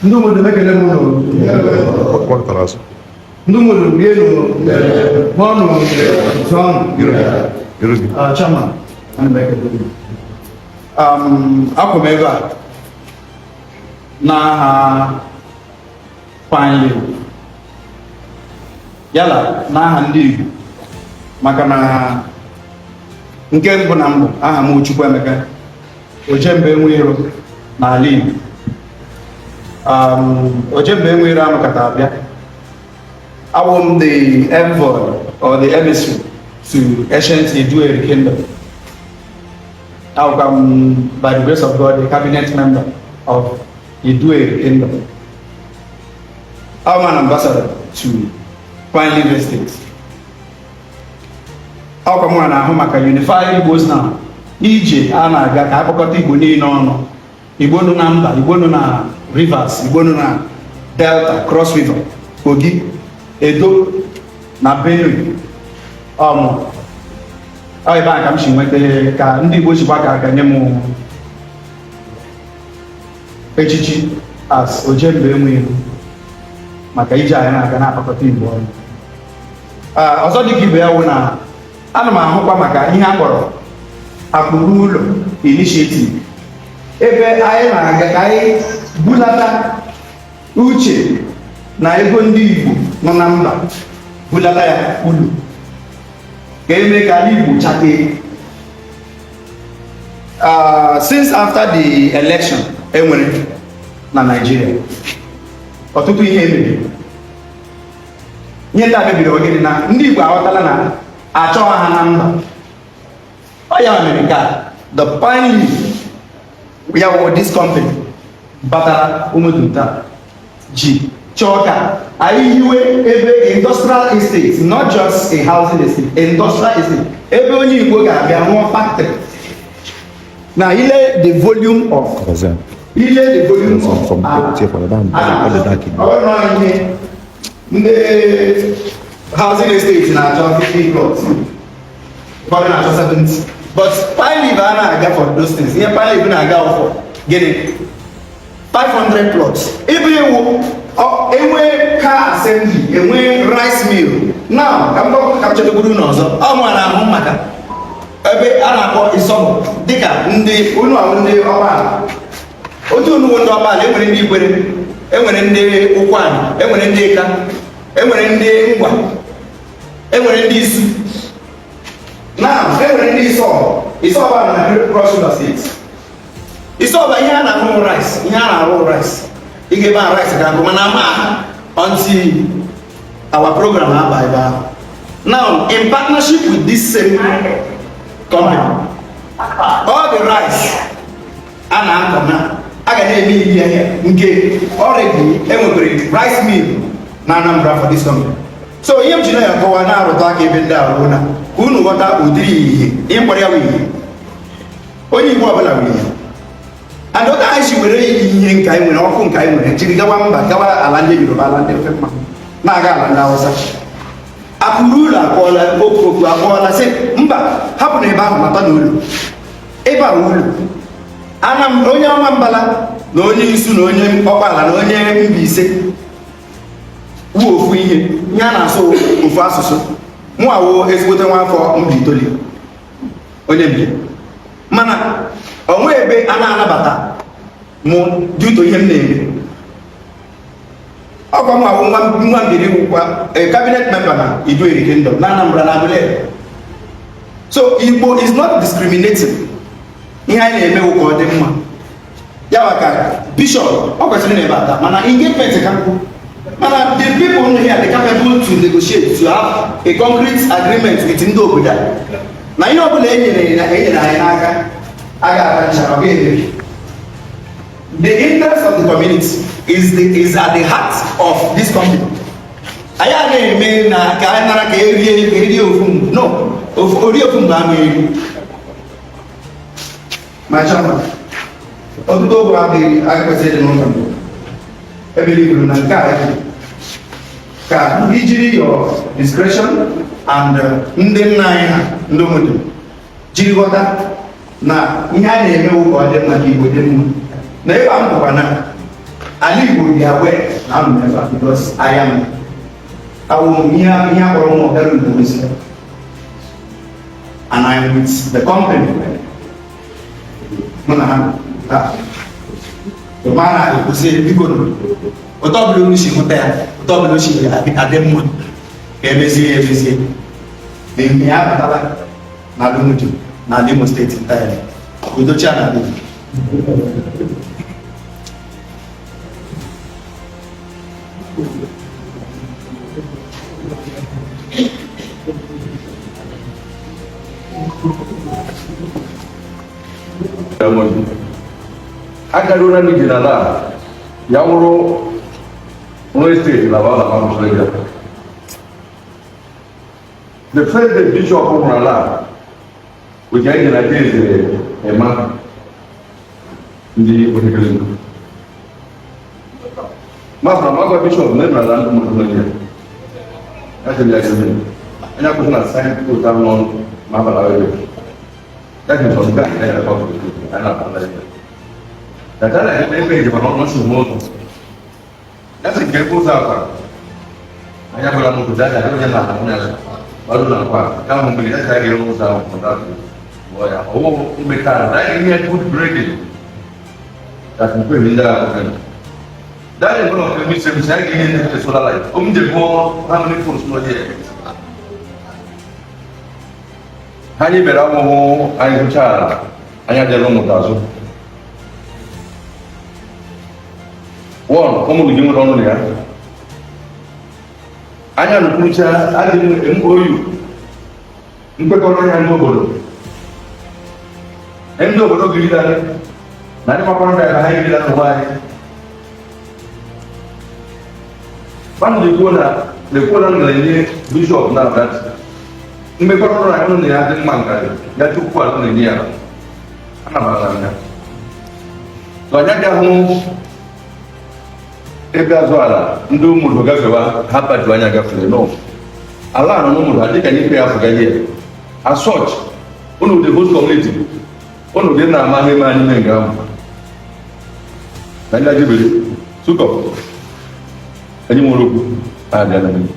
Ndị obodo, ekele m ụlọ. Ndị obodo, rienụ, ṅụọnụ, zụọnụ. Ah, Chairman, ana m ekele unu. Akwụ m ebe a n'aha Pine, yala n'aha ndị Igbo, maka na nke mbụ na mbụ, aha m Chukwuemeka Ojembe Enweiro n'ala Igbo. Ojembe Enweiro anụkata abịa awụ m the envoy or the emissary to ancient Idueri Kingdom. Awụkwa m, by the grace of God, the cabinet member of Idueri Kingdom. I'm an ambassador to Pine Leaf Estate. Ọkwa m na-ahụ maka Unified Igbos Now, ije a na-aga ka akpọkọta Igbo niile ọnụ, Igbo nọ na mba, Igbo nọ na Rivers, Igbo nọ na Delta, Cross River, Kogi, Edo na Benue. Ọmụ ọ ebe a ka m si nweta ka ndị Igbo sikwa ka aka nye m echichi as Ojembe Enweiro maka ije anyị na-aga na-akpakọta Igbo ọnụ. Ọzọ dịka ibe ya wụ na ana m ahụkwa maka ihe a kpọrọ Akpụrụ Ụlọ Initiative, ebe anyị na-aga ka anyị bulata uche na ego ndị Igbo nọ na mba, bulata ya ụlọ, ka eme ka ala Igbo chakee. Since after the election enwere na Nigeria, ọtụtụ ihe emebiri. Ihe ndị a mebiri ogene na ndị Igbo aghọtala na achọghị ha na mba. Ọ ya mere ka the Pine Leaf, ya wụ this company batara ụmụdunta, ji chọọ ka anyị hiwe ebe industrial estate, not just a housing estate, industrial estate, ebe onye Igbo ga-abịa rụọ factory. Na ile the volume of ile the volume of ọ bụrụ na ihe ndị housing estate na-achọ 50 plots, ụfọdụ na-achọ 70, but Pine Leaf a na-aga for those things. Ihe Pine Leaf na-aga for gịnị? 500 plots, ebe ewu enwe car assembly, enwe rice mill. Now ka m ka m chedogburu unu ọzọ, ọ mụ na ahụ maka ebe a na-akpọ Isọbụ, dịka ndị unu ahụ ndị ọkpala otu unu ndị ọkpala, enwere ndị Ikwere, enwere ndị Ụkwụanị, enwere ndị Ịka, enwere ndị Ngwa, enwere ndị Isu. Now enwere ndị Isọbụ. Isọbụ a na Cross River State. Isọbụ, ihe a na-arụ rice, ihe a na-arụ rice, ị ga-ebe a rice ga-agụ, mana ama until our program aba ebe ahụ. Now, in partnership with this same company, all the rice a na-akọ na a ga na-eme ihe ahịa nke already enwekwara rice mill na Anambra for this company. So ihe m ji na ya kọwa na-arụtụ aka ebe ndị a bụ na ka unu ghọta ụdịrị ihe ihe mkpọrọ ya bụ ihe onye Igbo ọbụla bụ ihe, and otu anyị si were ihe nke anyị nwere, ọkụ nke anyị nwere, jiri gawa mba, gawa ala ndị Yoruba, ala ndị ofe mma, na-aga ala ndị Hausa. Akụrụ ụlọ akpọọla okwu, akpọọla sị mba, hapụ na ebe ahụ nata n'ụlọ, ebe a ụlọ ana onye ọma mbala na onye Isu na onye Ọkpala na onye Mbaise wu ofu ihe. Ihe a na-asụ ofu asụsụ. Mụ awụ ezigbote nwa afọ Mbaitoli, onye Mbi, mana onwe ebe a na-anabata mụ due to ihe m na-eme. Ọkwa m awụ nwa nwa Mbiri, wụkwa a cabinet member na Idueri Kingdom na Anambra na Aguleri. So Igbo is not discriminating. Ihe anyị na-eme wụ ka ọ dị mma. Ya maka bishop, ọ kwesịrị na ebe ata, mana engagement ka mkpu, mana the people here dey capable to negotiate, to have a concrete agreement with ndị obodo a, na ihe ọbụla e nyere anyị n'aka a ga-ata nchara, ọ ga-emebi. The interest of the community is at the heart of this company. Anyị a na-eme na ka anyị nara ka erie ofu mgbe, no orie ofu mgbe ama eri. Ma chama ọtụtụ okwu adịghị anyị kwesịrị ịdị n'ụlọ ebeliburu na nke a ka ijiri your discretion and ndị nna anyị ha, ndị obodo, jiri ghọta na ihe a na-eme wụ ka ọ dị mma, ka Igbo dị mma. Na ebe a m bụkwa na Ala Igbo dị aware na anọ m ebe a because I am awụ m ihe akpọrọ m ọbịara Igbo ozi and I am with the company mụ na ha taa. Ma na-ekwusi, biko, otu ọbụla unu si hụta ya, otu ọbụla o si adị mma ka emezie ya, emezie. Na ihe ya abatala n'ala Umudim, n'ala Imo Steeti entirely. Udochia na Igbo. Agaruola n'ije n'ala a, ya wụrụ onye steeti laba laba kwụsịrị ya. The first day bishop hụrụ ala a, wee anyị na eze ema ndị otekele masịra ma gwa bishop na emere ala ndị mmadụ n'onye ya sịrị ya gịnị anya kwụsị na sign post ahụ n'ọnụ ma abala ebe. That is some guy na ya anyị na-akpata ya. That na ebe ejikwa na ọnụ n'ụzọ. Ya sị nke ebe ụzọ akwa. Anya gwara m obodo aja onye na ahụ ya ọrụ na nkwa ka ahụ mmiri ya sị a ga-eru ụzọ ahụ pụta lụọ ya. Ọwụ imeta na ihe good grading. That nkwe ndị agha ahụ. That is one of the mysteries. I ga-enye ndị solar light. O m je gụọ how many phones nọ here. Ha anyị bịara ahụhụ anyị hụcha ala anyị adịla ụmụta azụ. One, ụmụ gị nwere ọnụ na ya. Anya nụkwurucha adịghị MOU nkwekọrịta ya ndị obodo. Ndị obodo gịrịla anyị na ndị makwara ndị aka ha girila n'ụwa anyị. Mmadụ na-ekwu na na-ekwu na na-enye bishọp na that mmekọrịta na ya na ya dị mma nkarị ya tupu ala na-enye ya anabatara ya. So anyị agaghị ebe azụ ala ndị ụmụdo gafewa ha baju anya gafere no ala nọ n'ụmụdo adịka anyị kpe afọ gaghị ya. As such, unu the host community, unu dị na ama ihe anyị mee nga ahụ na ndị ajibere sukọ anyị nwere okwu abịa na mmiri.